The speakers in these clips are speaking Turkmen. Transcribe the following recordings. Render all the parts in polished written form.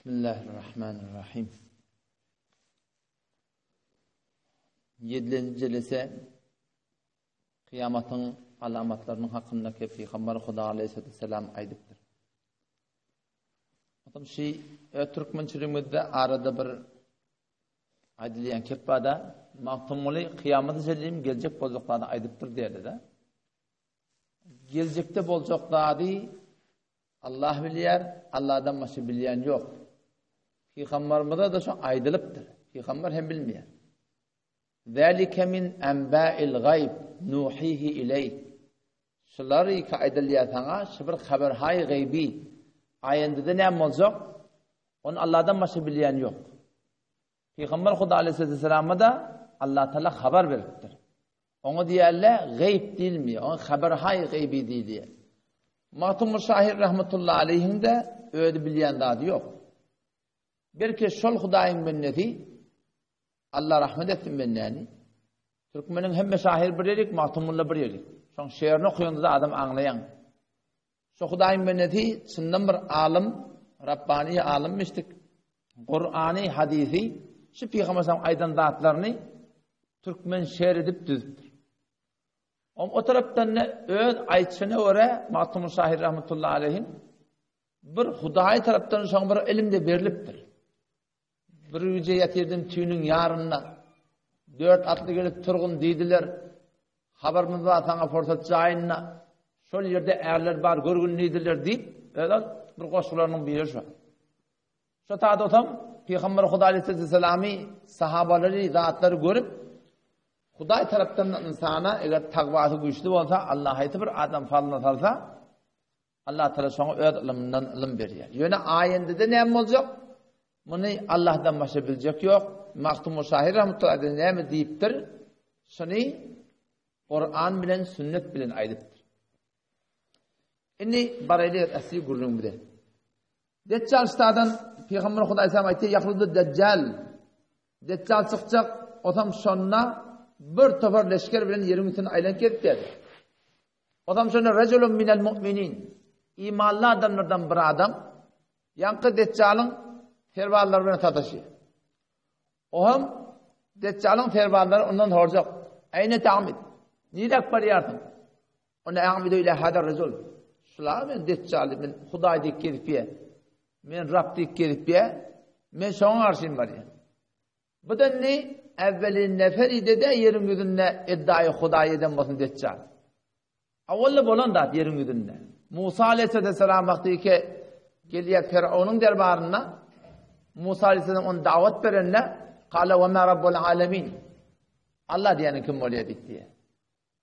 Bismillahirrahmanirrahim. Ýedilenji jelese kyýamatyň alamatlarynyň hakynda ki Pygamber Huda aleyhisselam aýdypdyr. Otam şi e, türkmençiligimizde arada bir aýdylýan kep barda Magtymguly kyýamata çenli geljek boljak zady aýdypdyr diýerdi-de. Geljekde boljak zady Allah bilýär, Allahdan başga bilýän ýok. Pygamberimize de şu aýdylypdyr. Pygamber hem bilmeýär. Zalika min anba'il gayb nuhihi ileýk. Şular iki aýdylýar saňa, şu bir habar haý gaýby. Aýendede näme boljak? Ony Allahdan başga bilýän ýok. Pygamber Huda aleyhissalama da Allah Taala habar beripdir. Oňa diýerler, geýb diýilmeýär, oňa habar-haý geýbi diýilýär. Magtymguly şahyr rahmetullahi aleýhiň-de özi bilýän zady ýok. Belki şol Hudaýyň bendesi, Allah rahmet etsin bendäni. Türkmeniň hemme şahyr bir ýerik, Magtymguly bir ýerik. Şoň şeýerini okaýanda adam aňlaýaň. Şu Hudaýyň bendesi çyndan bir alym, Rabbani alymmişdik. Kurany, hadisi, şu Pygamber sallam aýdan zatlaryny türkmen şer edip düzüpdir. Om o tarapdan da öz aýtşyna görä Magtymguly şahyr rahmetullahi aleyhi bir Hudaý tarapdan şoň bir ilim de berlipdir. Bir gije ýatyrdym tüýnüň ýarynda. Dört atly gelip turgun diýdiler. Habarymyz bar saňa pursat jaýynda. Şol ýerde ärler bar görgün diýdiler diýip, özem bir goşgularynyň biri şu. Şo tadosam Pygamber Hudaý aleyhissalamy sahabalary zatlary görüp Hudaý tarapdan insana eger takwasy güýçli bolsa, Allah haýsy bir adam falyna salsa, Allah Taala şoňa öz ylymyndan ylym berýär. Ýöne aýendede näme boljak? Muny Allahdan başga biljek ýok. Magtymguly şahyr rahmetullahi aleyh näme diýipdir? Şuny Kur'an bilen sünnet bilen aýdypdyr. Indi baraýly asly gürrüň bize. Deccal ştadan Pygamber Hudaý salam aýtdy, Ýahrudu Deccal. Deccal çykjak, osam şonda bir topar leşger bilen ýeriň üstünde aýlanyp gezip geldi. Osam şonda rejulun minel mu'minin. Imanly adamlardan bir adam ýaňky Deccalyň serbazlary bilen sataşýar. O hem Deccalyň serbazlary ondan sorjak. Eýne ta'mid? Niräk barýarsyň? Onda a'midu ila hadar rejul. Şular men Deccaly, men Hudaý diýip gezip ýer. Men Rab diýip gezip ýer. Men şoňa garşy barýan. Bu da indi äwweli nefer idi-de ýeriň ýüzünde iddiaýy Hudaý eden bolsun Deçjal. Awwalda bolan zat ýeriň ýüzünde. Musa aleyhisselam wagty ki gelýär Firawnyň derbarynda Musa aleyhisselam ony dawat berende Kala we ma rabbul alamin. Allah diýeni kim bolýar diýdi.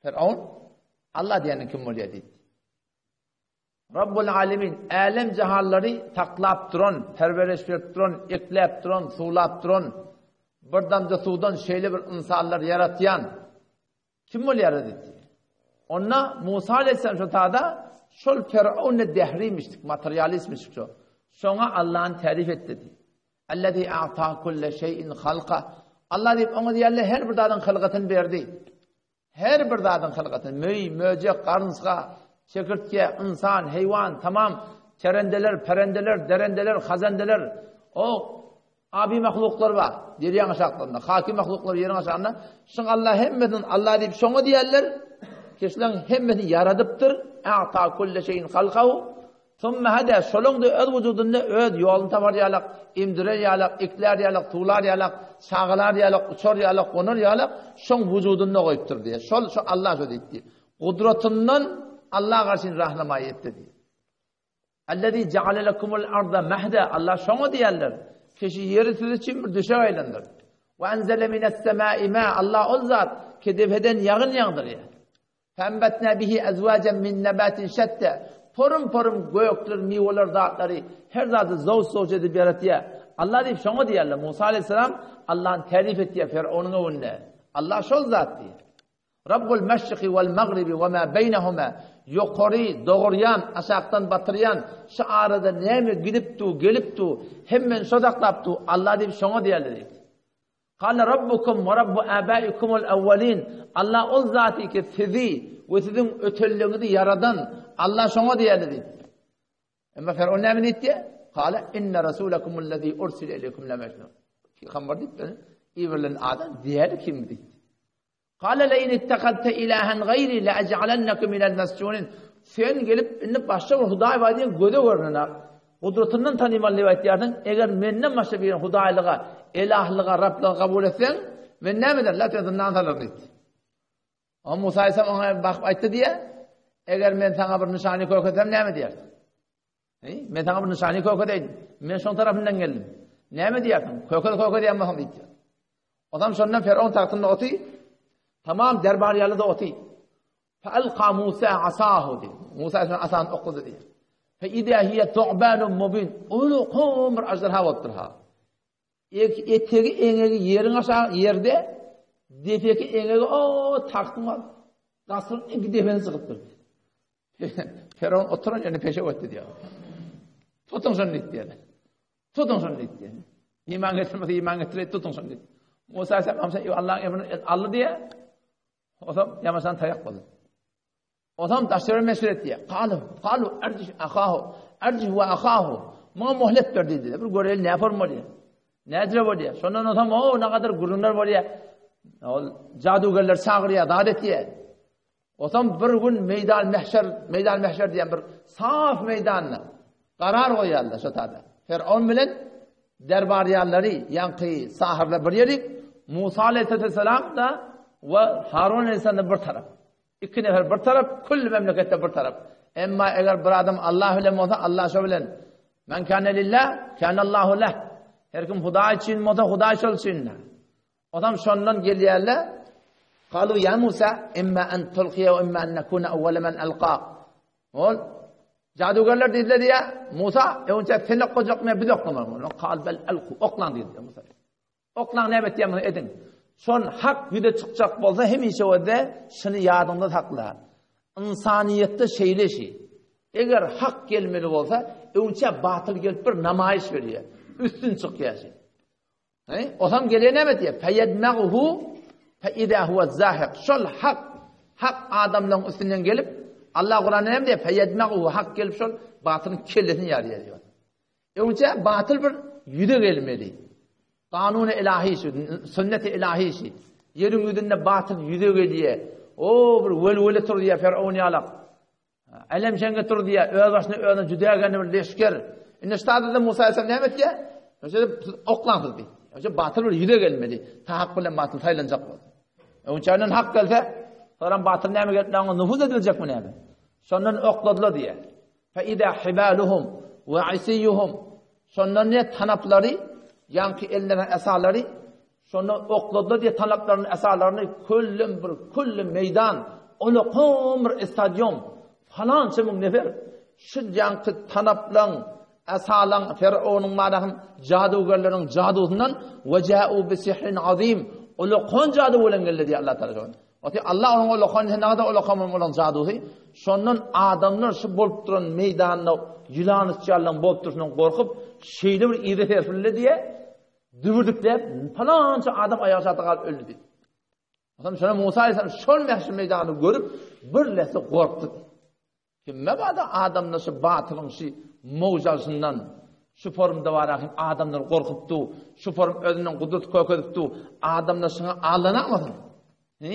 Firavun Allah diýeni kim bolýar diýdi. Rabbul Alemin, älem jahanlary saklap duran, perweriş berip duran, ekläp duran, suwlap duran, bir damja suwdan şeýle bir ynsanlar ýaratýan kim bolýar diýdi. Onda Musa aleyhisselam şo tada şol Firavun dehrimişdik, materialistmişdik şo. Şoňa Allah'yn tarif etdi diýdi. Allazi a'ta kulle şeyin halqa. Allah diýip oňa diýerler her bir zadyň hylgatyny berdi. Her bir zadyň hylgatyny, möý, möjek, garynçga, çekirtge, ynsan, heýwan, tamam çerendeler, perendeler, derendeler, hazandeler, o abi mahluklar bar, derýaň aşaklarynda, haki mahluklar ýeriň aşagynda. Şuň Allah hemmesini Allah diýip şoňa diýerler. Keşleň hemmesini ýaradypdyr. A'ta kulle şeyin halkahu. Summa hada, şolaň-da öz wujudynda öz ýoluny tapar ýalak, emdirer ýalak, eklär ýalak, suwlar ýalak, çagalar ýalak, uçar ýalak, gonar ýalak, şoň wujudynda goýupdyr diýýär. Şol, şo Allah şo diýip diýýär. Gudratyndan Allah garşy rahnamaý etdi diýýär. Allazi ja'ala lekumul arda mahda, Allah şoňa diýerler. Kişi ýeri siz üçin bir düşek aýlandyrdy. Wa anzala minas semai ma, Allah ol zat ki depeden ýagyn ýagdyrýar. Fenbetna bihi ezwajen min nebatin şette. Porum-porum gökler, miweler, zatlary, her zady zowç-zowç edip ýaratýar. Allah diýip şoňa diýerler. Musa aleyhisselam Allahny terif etýär Firawnyň öňünde. Allah şol zat diýýär. Rabbul meşriki wal magribi we ma beýnehuma. Ýokary dogurýan, aşakdan batyrýan, şu arada näme gidip du, gelip du, hemmeni şo saklap du. Allah diýip şoňa diýerler diýdi. Kale rabbukum we rabbu abaikumul awwalin. Allah ol zaty ki sizi we siziň ötenleriňizi ýaradan Allah şoňa diýerdi diýdi. Emma Firavun näme diýdi? Kale inne rasulakumul-lezi ursile ileýkum lemejnun. Pygamber diýip, iberilen adam diýeli kim diýdi. Kale le in ittehadte ilahen gaýri le ej'alenneke minel mesjunin. Sen gelip indi başga bir hudaý bar diýen göze görünen gudratyndan tanymal diýip aýtýarsyň. Eger menden başga bir hudaýlyga, elahlyga, Rablyga kabul etseň, men näme ederin? La sen zyndan salaryn diýdi. O Musa aleyhisselam oňa bakyp aýtdy diýe, eger men saňa bir nyşany görkezsem näme diýersiň? Eý, men saňa bir nyşany görkezeýin. Men şoň tarapyndan geldim. Näme diýersiň? Kökez kökez diýen bolsaň diýdi. Odam şondan Ferowun tagtynda oty, tamam derbar ýaly-da oty. Fa alqa Musa asahu diýdi. Musa aleyhisselam asany oklady diýdi. Fa idâ hiye tu'banun mubin. Uly bir ajdarha bolupdyr ha. Etegi eňegi ýeriň aşagy ýerde, depeki eňegi o tagtyň bar. Gasryň iň depesine çykypdyr. Feron oturan ýerine peşew etdi diýýär. Tutuň şony diýdi diýýär. Tutuň şony diýdi diýýär. Iman getirmese iman getirip tutuň şony diýdi. Musa aleyhisselam Allah'ın emrini aldy diýýär. Otam ýamaşan taýak boldy. Otam daşary meşhur etdi. Kalu, kalu ercih ahahu, ercih we ahahu. Muňa muhlet ber diýdi. Bir göreli näme form bolýar. Nädire bolýar. Şondan otam o ne kadar gürrüňler bolýar. Ol jadugerler çagyrýar, zat etýär. Otam bir gün meýdan mehşer, meýdan mehşer diýen bir saf meýdanda karar goýýarlar şo taýda. Fer'on bilen derbarýanlary, ýaňky sahyrlar bir ýerik, Musa aleyhisselam da we Harun aleyhisselam da bir tarap. Iki nefer bir tarap, külli memleketde bir tarap. Emma eger bir adam Allah bilen bolsa, Allah şo bilen. Men kâne lillah, kâne Allahu leh. Her kim Hudaý üçin bolsa, Hudaý şol üçin. Odam şondan gelýärler. Kalu ya Musa, imma en tulqiya we imma en nekuna awwala men alqa. Ol jadugerler diýdiler diýä, Musa, öňçe sen okajak, men biz oklamaly. Kal bel alqu, oklaň diýdi Musa. Oklaň näme etýän bolsa ediň. Şon hak ýüze çykjak bolsa hemişe wede şuny ýadyňda sakla. Ynsanyýetde şeýle şi. Eger hak gelmeli bolsa, öňçe batyl gelip bir namaýyş berýär. Üstün çykýar şi. He? Osam gelýär näme diýýär? Feyedmaghu fe iza huwa zahiq. Şol hak hak adamlaryň üstünden gelip Allah Kur'anda näme diýýär? Feyedmaghu hak gelip şol batylyň kellesini ýarýar diýýär. Öňçe batyl bir ýüze gelmeli. Kanuny ilahi şu, sünneti ilahi şu. Ýeriň ýüzünde batyl ýüze gelýär. O bir welwele turýar Firavun ýalak. Älem şeňge turýar, öz başyna özüne juda gäni bir leşger. Indi ştada Musa aleyhisselam näme etýär? Şeýle siz oklaňsyz diýdi. Öňçe batyl bir ýüze gelmeli. Ta hak bilen batyl saýlanjak bolsa. Öňçänden hak gelse, soňra batyl näme gelip oňa nufuz ediljekmi näme? Şondan okladylar diýýär. Fe iza hibaluhum we isiyyuhum. Şondan ne tanaplary, ýaňky ellerine esalary, şonda okladylar diýe tanaplaryny, esalaryny küllüm bir küllüm meýdan, ulakan bir stadion, falança müň nefer şu ýaňky tanaplaň, esalaň, Ferownyň manahyn jadugerleriň jadusyndan we ja'u bi sihrin azim, ulakan jadu bilen geldi diýe Allah Taala. Oti Allah onuň ulakan näde ulakan bolan jadusy, şondan adamlar şu bolup duran meýdanda ýylan içýanlaryň bolup durşundan gorkup, şeýle bir yza serpildi diýe, dübürdikläp palança adam aýagy çata galyp öldi diýdi. Onsoň şonda Musa aleyhisselam şol mähşer meýdanyny görüp, bir lehze gorkdy. Kime bada adamlar şu batylyň şu mowjalşyndan, şu formda bar ahim adamlar gorkupdy, şu form özünden gudrat kökezipdi, adamlar şuňa aldanakmasyn. He?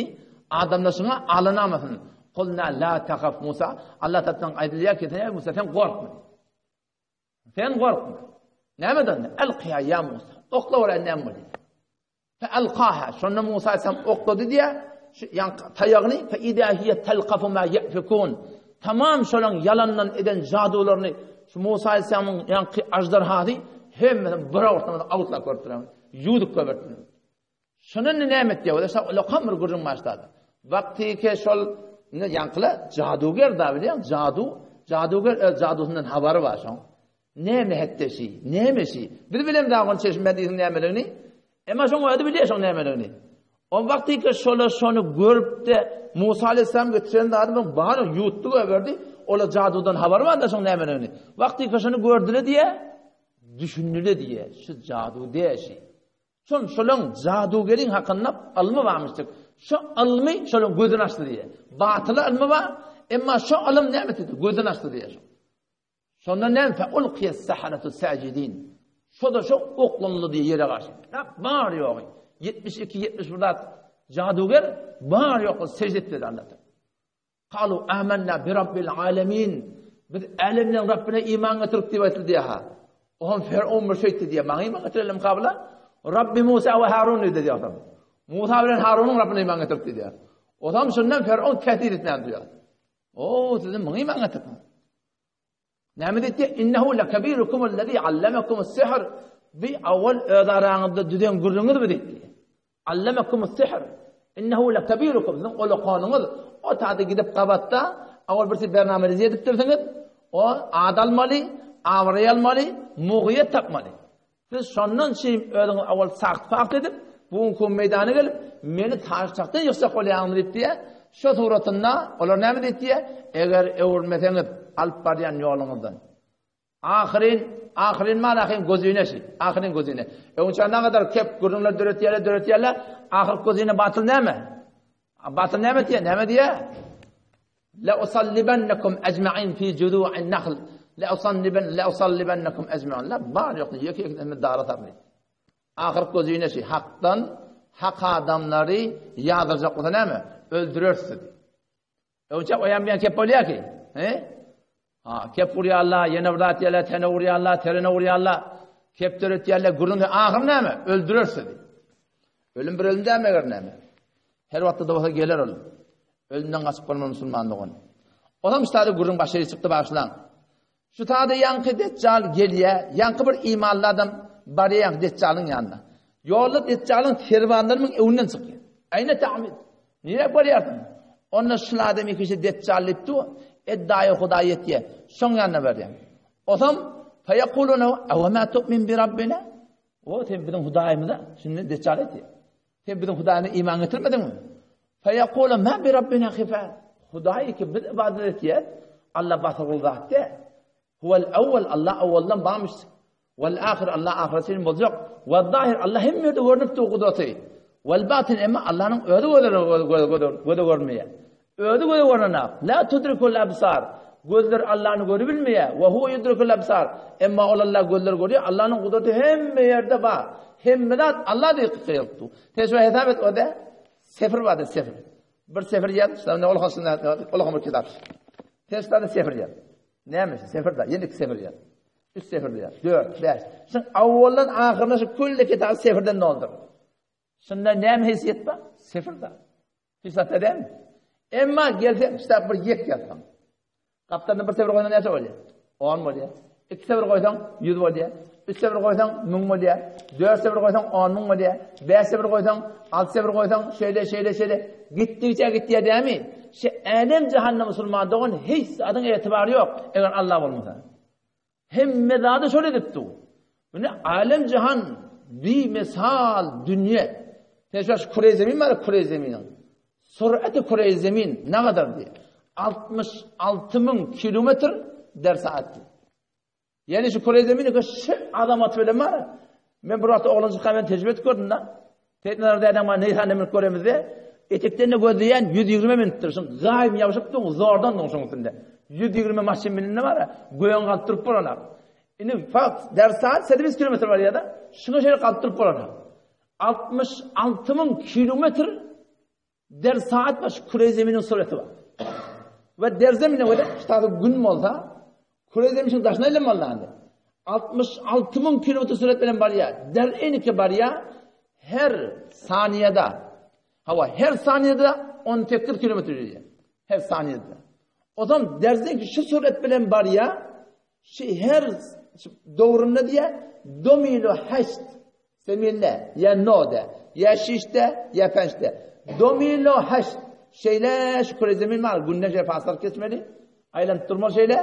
Adamlar şuňa aldanakmasyn. Kulna la tahaf Musa. Allah tarapyndan aýdylýar ki, sen Musa sen gorkma. Sen gorkma. Nämeden? Alqiya ya Musa. Okla ora näme bolýar? Fe alqaha. Şonda Musa aleyhisselam oklady diýä, şu ýaňky taýagyny fe idâ hiye telkafu ma ye'fikun. Tamam şolaň ýalandan eden jadularyny şu Musa aleyhisselamyň ýaňky aždarhasy hemmesini bir awurtdan awutlap görüp duran. Ýuwdup goýberdi. Şondan näme etdi? Ola şa ulakam bir gürrüň başlady. Wagty ke şol indi ýaňkyla jaduger da bilýän, jadu, jaduger öz jadusyndan habary bar şoň. Näme hetde şi? Näme şi? Biz bilem dagon çeşme diýsin nämeligini. Emma şoň özi bilýär şoň nämeligini. O wagty ki şola şony görüp-de Musa aleyhisselam getiren zady bu bary ýutdy goýberdi. Ola jadudan habary bar da şoň nämeligini. Wagty ki şony gördüle diýe, düşündüle diýe, şu jadu diýe şi. Şol şolaň jadugeriň hakynda ylmy barmyşdyk. Şo ylmy şolaň gözüni açdy diýe. Batyla ylmy bar, emma şo ylym näme etdi? Gözüni açdy diýe. Şonda näme fe ulqiýes saharatu sajidin. Şo-da şo oklanyldy diýe ýere garşy. Ýa bar ýogy. 72 71 zat jaduger bar ýokly sejde etdi Allah'a. Kalu amanna bi rabbil alamin. Biz älemleň Rabbine iman getirip diýip aýtdy diýe. Oňam Ferun bir şeýtdi diýe. Maňa iman getirelim kabla. Rabbi Musa we Harun diýdi diýe. Musa bilen Harunyň Rabbine iman getirip diýdi. Otam şundan Ferun tehdit etmän diýýär. O siziň muňa iman getirip. Näme diýdi? Innehu lekabirukum allazi allamakum as-sihr. Bi awal öz araňyzda düzen gürrüňiz bu diýdi. Allamakum as-sihr. Innehu lekabirukum. Siziň ulakanyňyz o tada gidip gabatda awal bir siz bernamenizi edipdirsiňiz. O ad almaly, abraý almaly, mugyýet tapmaly. Siz şondan çyýym özüňiz awal sagt-pagt edip, bu günki meýdana gelip, meni taşçakdan ýykjak bolýaňyzmy diýip diýýär. Şo suratynda olar näme diýip diýýär? Eger öwürmeseňiz alyp barýan ýoluňyzdan. Ahyryn, ahyryn malahyn gözüne şi. Ahyryn gözüne. Öňçä nagadar kep gürrüňler döretýärler, döretýärler. Ahyr gözüne batyl näme? Batyl näme diýýär? Näme diýýär? La usallibannakum ecmaîn fi juzu'in nahl. La usalliban la usallibannakum ecmaîn. La bar ýok ýeke ýeke hemme dara sarly. Ahyr gözüne şi hakdan hak adamlary ýadyrjak bolsa näme? Öldürersiz. Öňçe oýan bilen kep bolýar ki. He? Ha, kep urýarlar, ýene bir zat diýerler, tene urýarlar, terene urýarlar. Kep döretýärler, gürrüň ahyr näme? Öldürersiz. Ölüm bir ölüm däl meger näme? Her wagtda da bolsa geler ol. Ölümden gaçyp bolmaz musulman dogan. Olam şu taýda gürrüň başa çykdy bagyşlaň. Şu taýda ýaňky Deçjal gelýär, ýaňky bir imanly adam barýar ýaňky Deçjalyň ýanyna. Ýolda Deçjalyň serwanlarynyň öňünden çykýar. Aýna ta'mid. Nirä barýarsyň? Onda şul adam ikisi Deçjal diýip dur, eddaýy Hudaý ýetýär. Şoň ýanyna barýar. Osam feýekuluna awa ma tu'min bi rabbina? O sen biziň Hudaýymyza şindi Deçjal etýär. Sen biziň Hudaýymyza iman getirmediňmi? Feýekule ma bi rabbina hifal. Hudaý ki biz ibadet etýäs, Allah basyrgyl zat däl. Huwel awwal, Allah awwaldan barmyş. Wal ahir, Allah ahyra çenli boljak. Wal zahir, Allah hemme ýerde görnüp dur gudraty. Wal batin, emma Allahnyň özi göze görünmeýär. Özi göze görnenak. La tudrikul absar. Gözler Allahny görüp bilmeýär. Wa huwa yudrikul absar. Emma ol Allah gözler görýär. Allahnyň gudraty hemme ýerde bar. Hemme zat Allah diýip gyýypdy. Sen şu hesap et o da. Sefir bardyr, sefir. Bir sefir ýaz, şunda ol hasyna ol hamur kitap. Sen şunda sefir ýaz. Näme sefir da, ýene iki sefir ýaz. Üç sefir ýaz, dört, bäş. Şun awwaldan ahyryna şu külli kitaby sefirden doldur. Şunda näme hesiyet bar? Sefir da. Hiç zat edem. Emma gelseň, kitap bir ýek ýazsaň. Gapdalynda bir sefir goýsaň näçe bolýar? 10 bolýar. Iki sefir goýsaň 100 bolýar. Üç sefir goýsaň 1000 bolýar. Dört sefir goýsaň 10 müň bolýar. Bäş sefir goýsaň, alty sefir goýsaň, şeýle, şeýle, şeýle. Gitdigiçe gitýär dämi? Şu älem jahanda musulman dogan hiç zadyň etibary ýok, eger Allah bolmasa. Hemme zady şol edip dur. Mine alem jahan bi misal dünýe. Sen şu küre zemin bar, küre zeminiň. Sur'eti küre zemin ne kadar diye. 66 müň kilometr der saat. Yani şu küre zemini şu azamat bilen bar. Men bir wagt oglanjykka men tejribe edip gördüm da. Seýitnazar dädeň maňa neýsan münüp göremizde, etekden-de gözleýän 120 münüpdir. Şuň gaýym ýabşyp dur, zordan dur şuň üstünde. 120 maşyn münende bar-a, göýüň galyp durup bolanok. Indi fakt, der saat 8 kilometr barýar-da, şuňa şeýle galyp durup bolanok. 66 müň kilometr Der saat baş küre zeminiň sureti bar. We der zemine we ştaty gün bolsa, küre zeminiň daşyna aýlanmaly indi. 66 müň kilometr süret bilen barýar. Der eniki barýar. Her saniyede hawa her saniyede 18 kilometr ýürýär. Her saniyede. O zaman derzen şu süret bilen barýar. Şu her dowrunda diýä domino heşt semille ýa node ýa şişde ýa pençde domino heşt şeýle şu küre zemin bar günde şeýle fasal geçmeli aýlanyp durmaly şeýle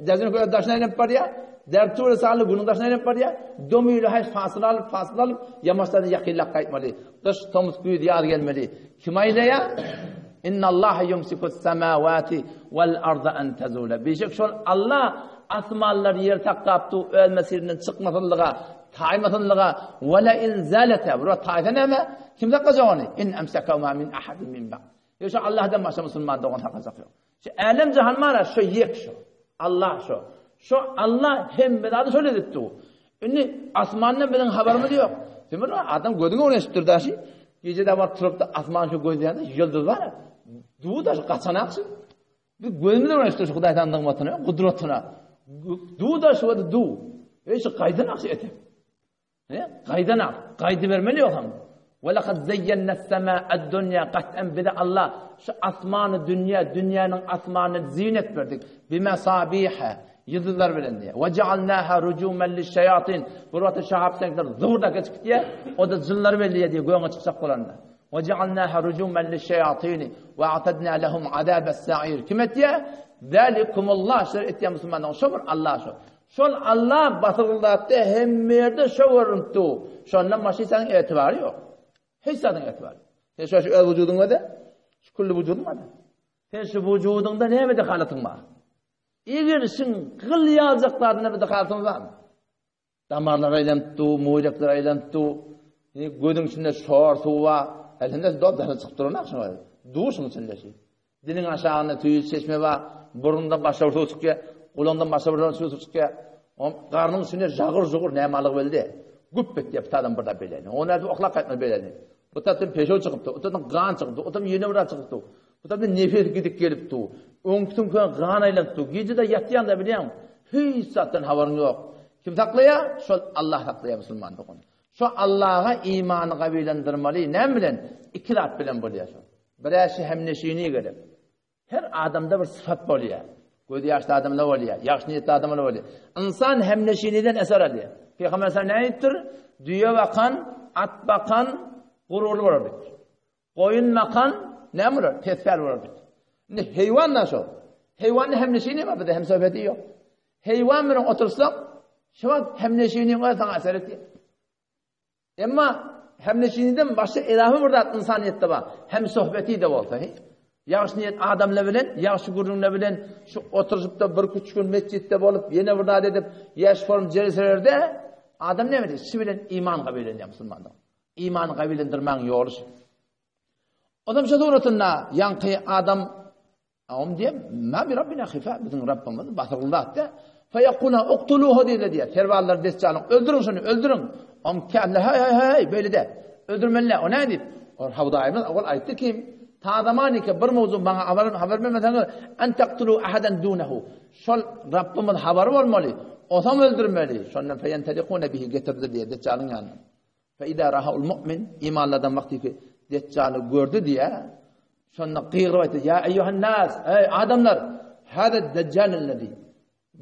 derzen köre daşyna aýlanyp barýar derture sally günüň daşyna aýlanyp barýar domino heşt fasyl alyp fasyl alyp ýamaçdan ýakynlap gaýtmaly gyş tomus güýz ýaz gelmeli kim aýlaýar Innallaha yumsikus samawati wal arda an tazula. Bişek şol Allah asmanlary ýer saklap dur, öz mesirinden çykmasynlyga, taýmasynlyga, we la in zalata. Bir taýsa näme? Kim saklajak ony? In amsakahuma min ahadin min ba'd. Ýok, şu Allahdan başga musulman dogan saklajak ýok. Şu älem jahan bar, şu ýek şu. Allah şu. Şo Allah hemme zady şol edip dur. Indi asmandan biziň habarymyz ýok. Sen bir adam gözüňe öwrenişipdir daşy. Gije de baryp turup da asman şu gözleýände ýyldyz bar. Duw daşy gaçanak şu. Biz gözümiz öwrenişipdir şu Hudaý taala nygmatyna, gudratyna. Duw daşy we duw. Eý şu gaýdanak şu etek. He? Gaýdanak, gaýdybermeli ýogsam. Ve lekad zeýýennes-semâ'ed dunýa gat'an bize Allah şu asmany dünýä, dünýäniň asmanyny zinet berdik. Bimesabihe ýyldyzlar bilen diýýär. Ve jealnâhâ rujûmen liş-şeýatîn. Bir wagtda şahap seňkler zowurdak geçip gitýär, o-da jynlary belleýär diýýär, göňe çykjak bolanda. Ve jealnâhâ rujûmen liş-şeýatîn ve a'tadnâ lehum azâbes-sa'îr. Kim etýär? Zâlikumullah şular etýän musulmanlaryň şo bir Allah şo. Şol Allah basyrgyldapdy, hemme ýerde şo görünip dur. Şondan başga hiç zadyň etibary ýok. Hiç zadyň etibary. Sen şu öz wujudyňda da, şu külli wujudyň bar. Sen şu wujudyňda näme dehalatyň bar? Eger şiň gyl ýaljak zadyna bir dehalatyň barmy? Damarlar aýlanyp dur, moýlaklar aýlanyp dur. Gözüň içinde şor suw bar. Elinde dop daşa çykyp duran akşam. Duşuň içinde şi. Diliň aşagynda tüýs çeşme bar, burundan başga bir suw çykýar, gulagyňdan başga bir suw çykýar. O garnyň içinde jagyr-jugur näme alyk beldi. Güp etýär bu tadan bir da beleni. O nädip oklap gaýtmaz beleni. Bu tarapdan peşew çykypdy, o tarapdan gan çykypdy, o tarapdan ýene bir zat çykypdy. Bu tarapdan nefes gidip gelipdi. Öňküsiň köne gan aýlanypdy. Gije-de ýatýaň-da bilýäň, hiç zatdan habaryň ýok. Kim saklaýar? Şol Allah saklaýar musulman dogan. Şo Allaha imany gabylandyrmaly. Näme bilen? Iki zat bilen bolýar şo. Biräşi hemneşini gerek. Her adamda bir sypat bolýar. Gözi ýaşly adamda bolýar, ýagşy niýetli adamda bolýar. Ynsan hemneşiniden eser alýar. Pygamber sallallahu näme diýipdir? Düýe bakan, at bakan gururly bolar diýipdir. Goýun bakan näme bolar? Pespäl bolar diýipdir. Indi heýwan da şol. Heýwanda hemneşini bar, bizde hemsöhbeti ýok. Heýwan bilen otursak, şu wagt hemneşiniň özi saňa eser etýär. Emma hemneşiniden başga edawy bir zat ynsanyýetde bar. Hemsohbeti-de bolsa, he? Ýagşy niýet adamlar bilen, ýagşy gürrüňler bilen şu oturyşypda bir-iki gün metjitde bolup, ýene bir zat edip, ýaş forum jelselerde adam näme diýýär? Şi bilen iman gabyl edýär musulmanlar. Iman gabyl endirmäň ýoly şu. Odam şu suratynda ýaňky adam Om diýip, ma bi Rabbina hifa, biziň Rabbimiz basyrly zat dä. Feýekuna uktuluhu diýdi diýýär. Serbarlar Deçjalyň, öldüriň şuny, öldüriň. Om käfirler, haý, haý, haý, beýle dä. Öldürmeli dä. O näme diýip? Ol Hudaýymyz owal aýtdy kim, ta zamanike bir mowzu maňa habar, habar bermeseňiz, en taktulu ahadan dunehu. Şol Rabbimiz habary bolmaly, osam öldürmeli. Şondan feýentelikune bihi getirdi diýýär Deçjalyň ýanyna. Fe izâ raha'ul mu'min, imanly adam wagty ki Deçjaly gördi diýýär, şonda gygyryp aýtdy, Ýa eýýuhan nas, eý adamlar, hâzâ deccalüllezî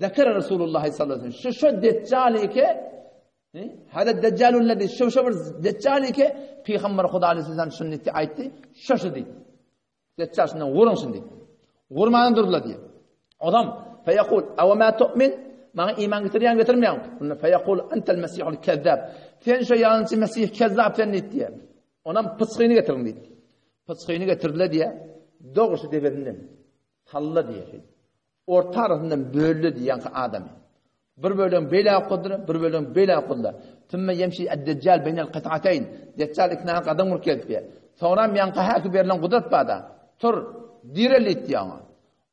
zekere Resulullah sallallahu aleyhi ve sellem. Şu şu Deccal ki, hâzâ deccalüllezî, şu şu bir Deccal ki, Pygamber Huda aleyhisselam şuny aýtdy, şu şu diýdi. Deçjal şundan wuruň şuny diýdi. Wurmadan durdular diýdi. Odam feyekul aw ma tu'min maňa iman getirýän getirmeýän. Onda feyekul entel mesihul kezzab. Sen şu ýalançy mesih kezzab sen diýdi. Onam pyçgyny getiriň diýdi. Pyçgyny getirdiler diýe. Dogrusy debesinden salla diýe. Orta arasyndan böldi diýen adamy. Bir bölegini beýle okadylar, bir bölegini beýle okadylar. Sümme ýemşi ed-Dejjal beýnel kytateýn. Dejjal iknäni gadam urup gezipdi. Soňram ýaňky häki berlen gudrat barda, Tur, direl diýipdi oňa.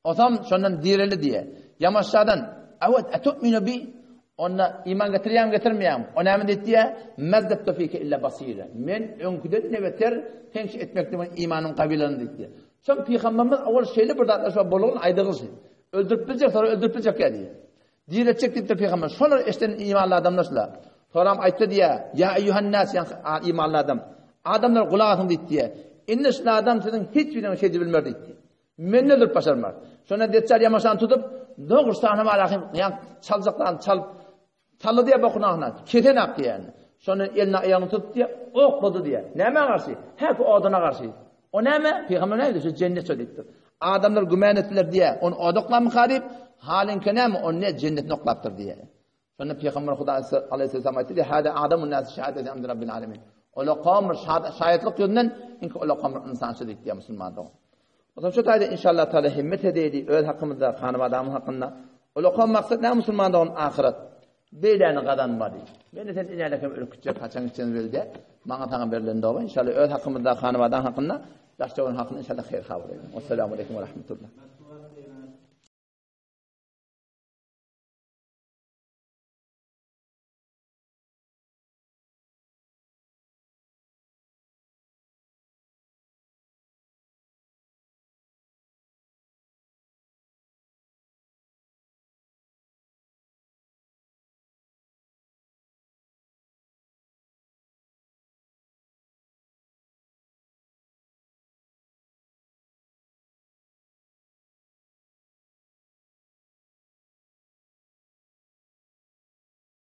Osam şondan direldi diýýär. Ýamaşşadan, Awet etu'minu bi? Onda iman getirýäňmi, getirmeýäňmi? O näme diýip diýýär? Mezdettu fike illa basira. Men öňküden-de beter seň şu etmekligiňe imanym gabylandy diýip diýýär. Soň pygamberimiz owal şeýle bir zatlar şo bolgun aýdygyşy. Öldürip biljek, soňra öldürip biljek diýýär. Diretjek diýipdir pygamber. Şolar eşden imanly adamlar şular. Soram aýtdy diýýär, Ýa eýýuhan-nas, ýa imanly adam. Adamlar gulak asyň diýdi diýýär. Indi şul adam siziň hiç biriňizi şeýdip bilmer diýdi. Menden durup başarmaz. Şonda Deçjal ýamaşany tutup, dogry sahna barahym, ýa çaljaklaryny çalyp, Sally diýýär bokunagyna, kesenak diýýär. Şonda eline aýagyny tutup diýýär, oklady diýýär. Nämä garşy? Häki oduna garşy. O näme? Pygamber näme diýdi? Şu jennet şo diýipdir. Adamlar gümän etdiler diýýär. Ony oda oklamyka diýip, halyňky näme? Ony ne jennetine oklapdyr diýýär. Şonda Pygamber Hudaý aleyhisselam aýtdy diýýär, Hada adamun nas şahadeti amdi rabbil alamin. Ol okamyr şaýatlyk ýüzünden inki ol okamyr ynsançy diýip diýýär musulman dogan. Onsoň şu taýda inşallah taala himmet edeýli öz hakymyzda, hanabadamyz hakynda. Ol okan maksat näme musulman dogan ahyret. Beýläni gazanmaly. Men sen inäle hem ölüp gitjek, haçan gitjegini bilde. Maňa saňa berlen doga inşallah öz hakymyzda, hanabadan hakynda, daş-töwerek hakynda inşallah haýyr habar. Assalamu aleýkum we rahmetullah.